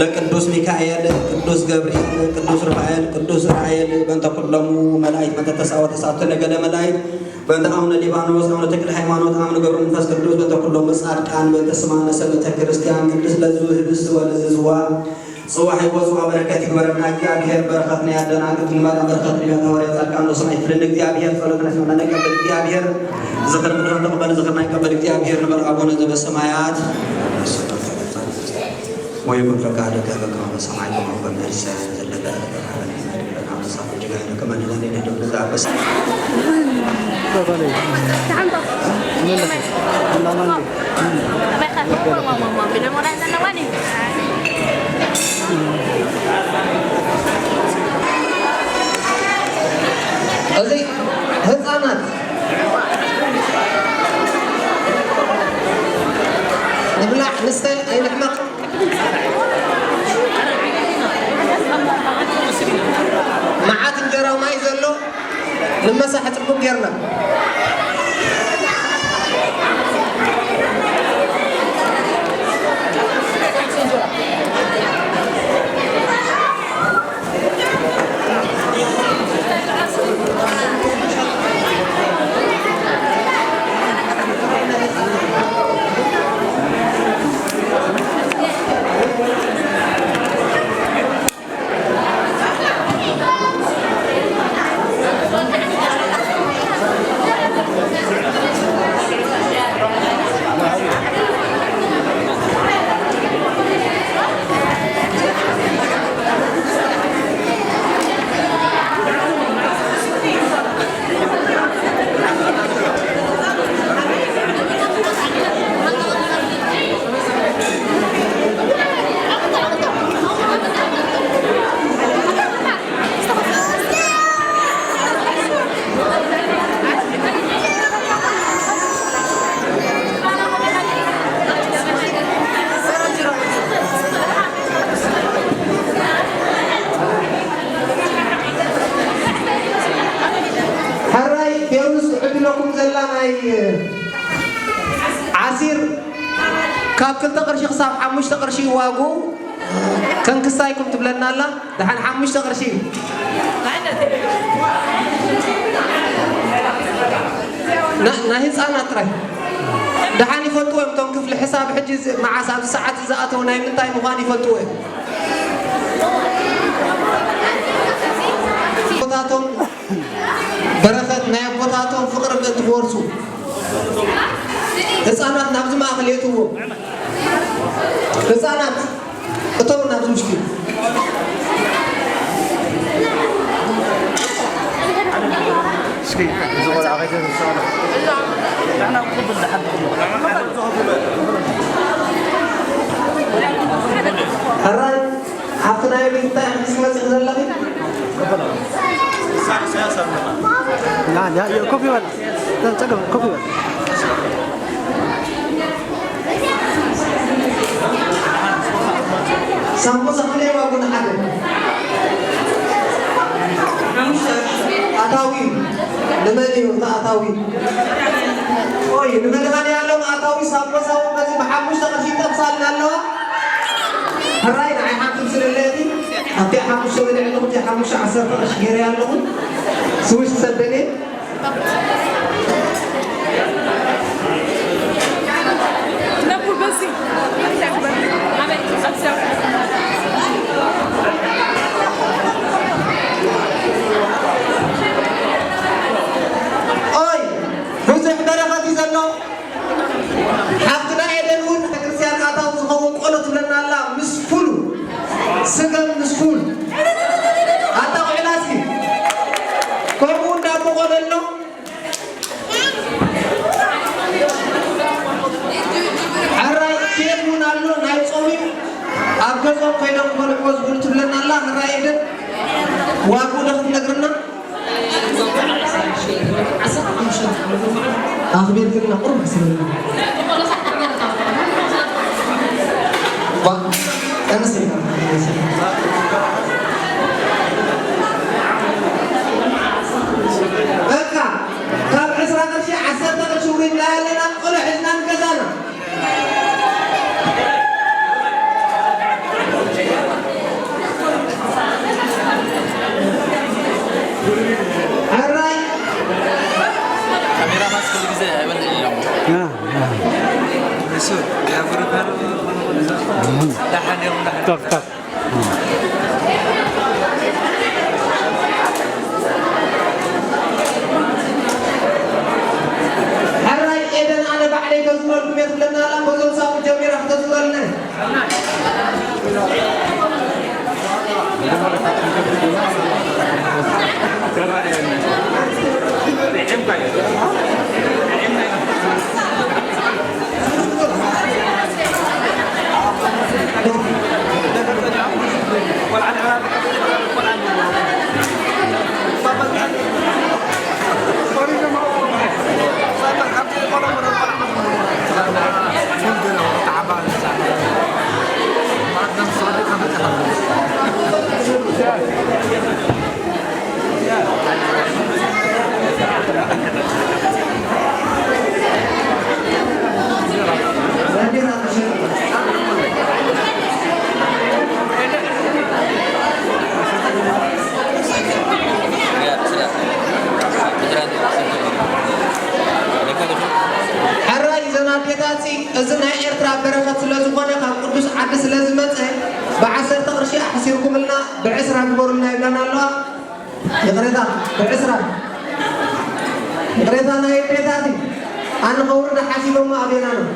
ለቅዱስ ሚካኤል፣ ቅዱስ ገብርኤል፣ ቅዱስ ሩፋኤል፣ ቅዱስ ራኤል፣ በእንተ ኩሎሙ መላእክት፣ በእንተ ተስዓ ወተስዓቱ ነገደ መላእክት፣ በእንተ አቡነ ሊባኖስ፣ አቡነ ተክለ ሃይማኖት፣ አቡነ ገብረ መንፈስ ቅዱስ፣ በእንተ ኩሎሙ ጻድቃን፣ በእንተ ስማ ነሰ ቤተ ክርስቲያን ቅድስት ለዝሁ ህብስት ወለዝዝዋ ጽዋ ሕይወት ጽዋ በረከት ይግበረና። እግዚአብሔር በረከት ነው ያደናግጥ ንባላ በረከት ነው ያታወረ ጻድቃን ነው ሰማይ ፍልን እግዚአብሔር ጸሎት ነው ሰማይ ነቀበል እግዚአብሔር ዝክር ቅዱሳን ተቀበል ዝክር ናይ ቀበል እግዚአብሔር ንበል አቡነ ዘበሰማያት ወይኩን ፈቃድከ በከመ በሰማይ ከማሁ በምድር። ሲሳየነ ዘለለ እዚ ህፃናት ንብላዕ ንስተ ኣይንሕመቕ። መዓት እንጀራ ማይ ዘሎ ንመሳሕ ጽቡቅ ጌርና። ሕራይ ፌሩዝ ዕድለኩም ዘላ ናይ ዓሲር ካብ ክልተ ቅርሺ ክሳብ ሓሙሽተ ቅርሺ ዋጉ ከንክሳይኩም ትብለና ኣላ። ደሓን ሓሙሽተ ቅርሺ እዩ። ና- ናይ ህፃናት ጥራይ። ደሓን ይፈልጥዎ እዮም እቶም ክፍሊ ሕሳብ። ሕጂ እዚ መዓስ ኣብዚ ሰዓት እዚ ዝኣተው ናይ ምንታይ ምዃን ይፈልጥዎ እዮም። ኣቦታቶም በረኸት ናይ ኣቦታቶም ፍቕሪ ምእንቲ ክወርሱ ህፃናት ናብዚ ማእኸል የእትዎም። ህፃናት እቶም ናብዚ ውሽጢ። እስኪ እዚ ቆልዓ ከይተንስኣና። ንሕና ክብል ዝሓድር። ሕራይ፣ ኣብቲ ናይ ቤት እንታይ ኢኺ ትመጽእ ዘለኺ? ና፣ ና፣ ኮፍ ይበል። ጸገም፣ ኮፍ ይበል። ሳምቡሳ ክንደይ ዋግኡ ንሓደ? ኣታዊ ንመን እዩ እቲ ኣታዊ? ቆይ፣ ንመድሃኔ ዓለም ኣታዊ ሳምቡሳ እውን በዚ ብሓሙሽተ ቅርሺ ይጠብሳልና ኣለዋ። ሕራይ ንዓይ ሓንቲ ምስለለቲ ኣብቲ ሓሙሽተ በሊዐ ኣለኹ፣ እቲ ሓሙሽተ ዓሰርተ ቅርሺ ገይረ ኣለኹ። ስዊሽ ክሰደኒ ኦይ፣ ብዙሕ በረኸት እዩ ዘሎ። ሓፍትና ኤደን እውን ቤተክርስትያን ኣታዊ ዝኸውን ቆሎ ትብለና ኣላ፣ ምስ ፉሉ ስገም ምስ ፉል። ኣጣቕዕላ እስኪ። ከምኡ እውን ዳቦ ቆሎ ኣሎ። ሕራይ ኬክ እውን ኣሎ፣ ናይ ጾም እዩ። ኣብ ገዝኦም ከይዶም ክበልዕዎ ዝኽእሉ ትብለና ኣላ። ሕራይ ኤደን ዋግኡ ዶ ክትነግርና? ኣኽቢርክልና ቁሩብ ሕስበልና። ባ-፣ ቀንስ ኢልካ። በቃ፣ ካብ ዕስራ ቅርሺ ዓሰርተ ቅርሺ ውሪድና ኣለና፣ ቆሎ ሒዝና ንገዛና። ጠፍ ጠፍ። ሕራይ ኤደን፣ ኣነ ባዕለይ ከዝምረልኩም እየ ትብለና ኣላ። በዞም ሳቡ ጀሚራ ክተዝምረልና። ሕራይ እዘን ኣዴታት እዚ ናይ ኤርትራ በረኸት ስለ ዝኾነ፣ ካብ ቅዱስ ዓዲ ስለ ዝመጸ፣ ብዓሰርተ ቅርሺ ኣሕሲርኩምልና ብዕስራ ግበሩልና ይብለና ኣለዋ። ይቕሬታ፣ ብዕስራ። ይቕሬታ፣ ናይ ኣዴታት እዩ። ኣንኸውርድ ሓሲቦሞ ኣቤና ነው።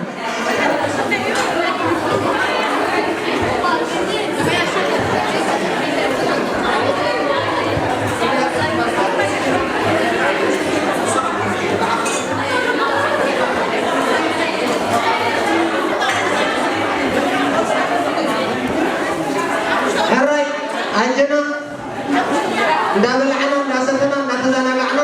ሕራይ ኣንጀና እንዳበላዕና፣ እንዳሰተና፣ እንዳተዘናጋዕና።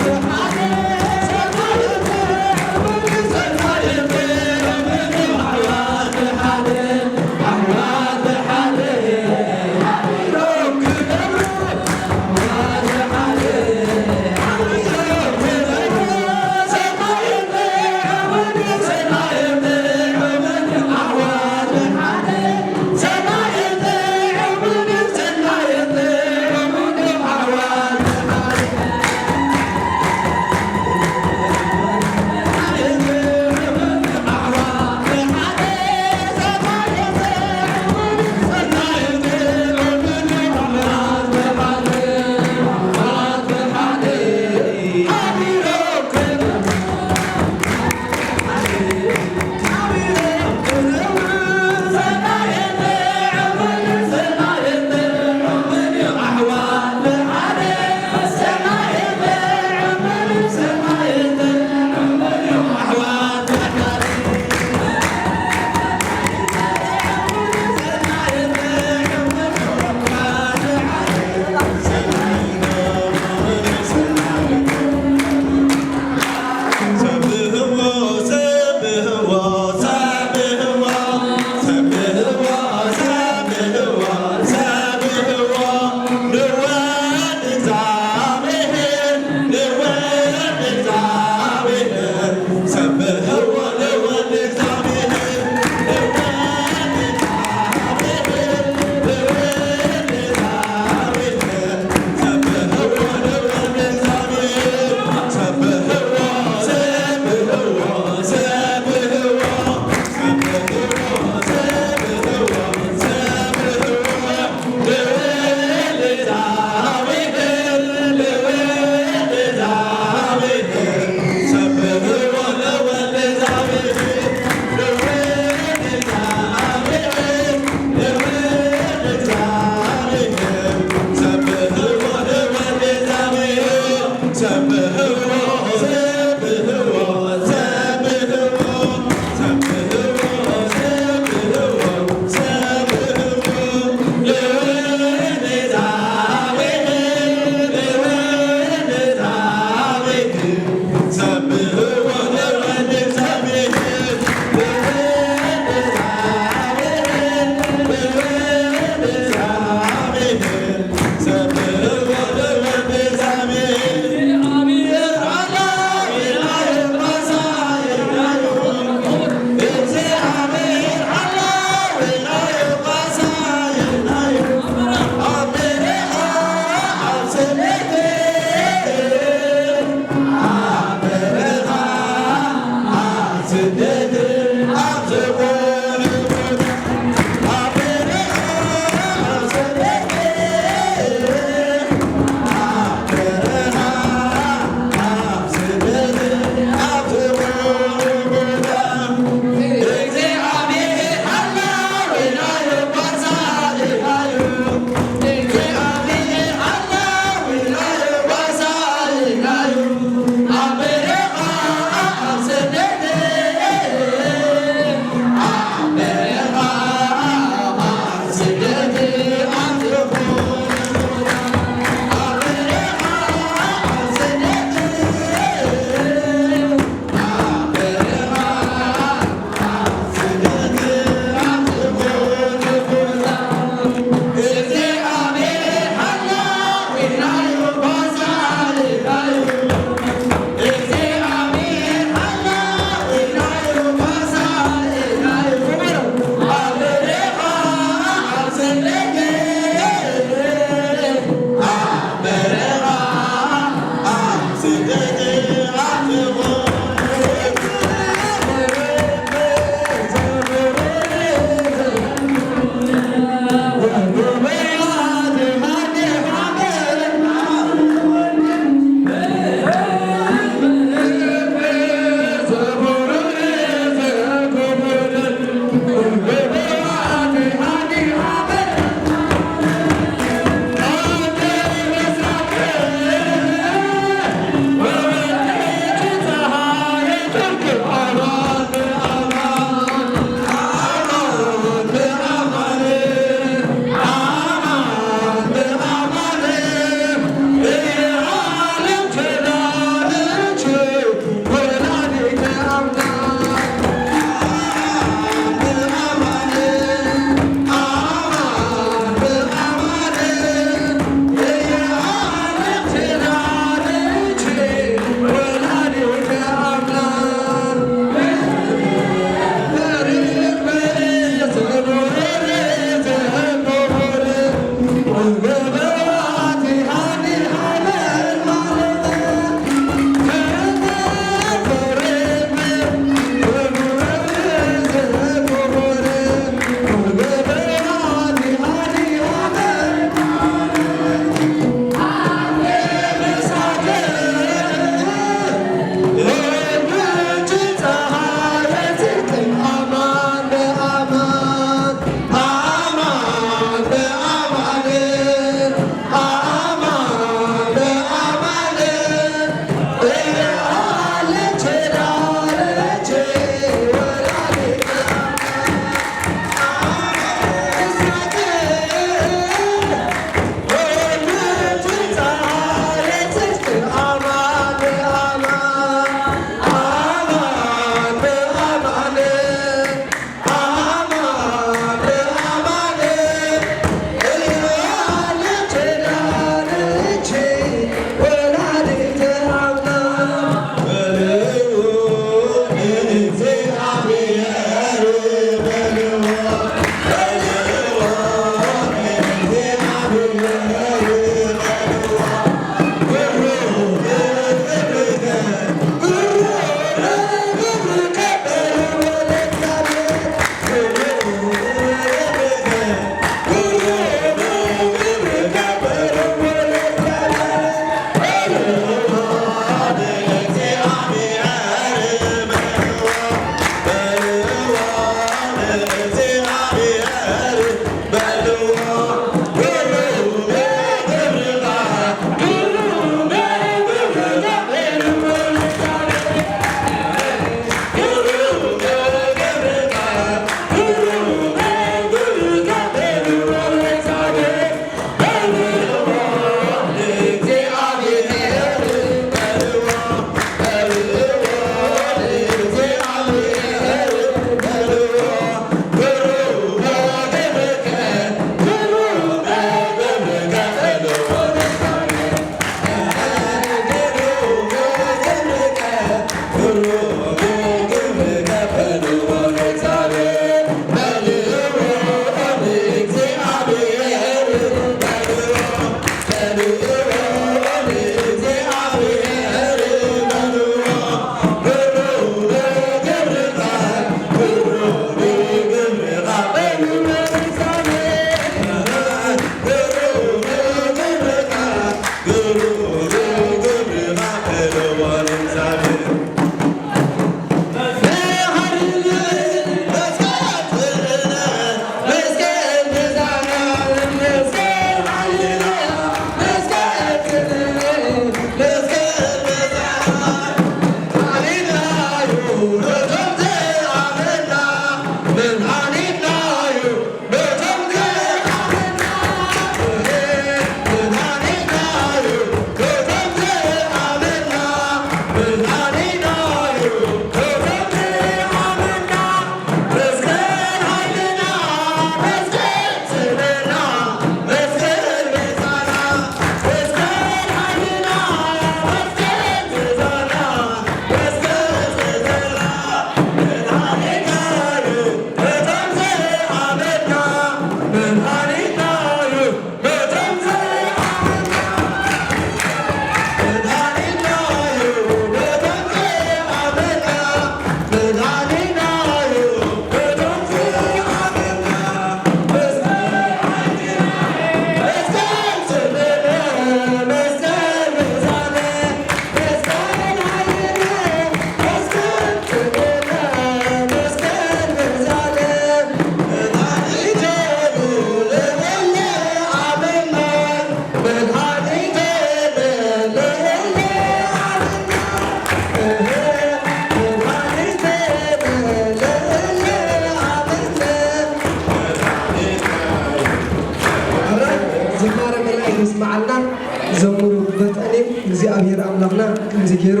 መጠኒ እግዚኣብሔር ኣምላኽና ከምዚ ገይሩ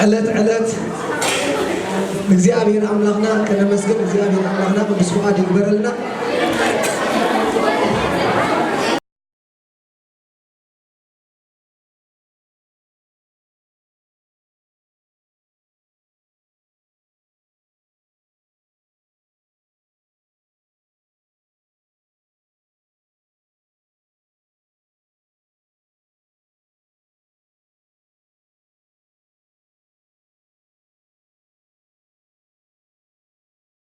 ዕለት ዕለት እግዚኣብሔር ኣምላኽና ከነመስግን እግዚኣብሔር ኣምላኽና ቅዱስ ፍቓድ ይግበረልና።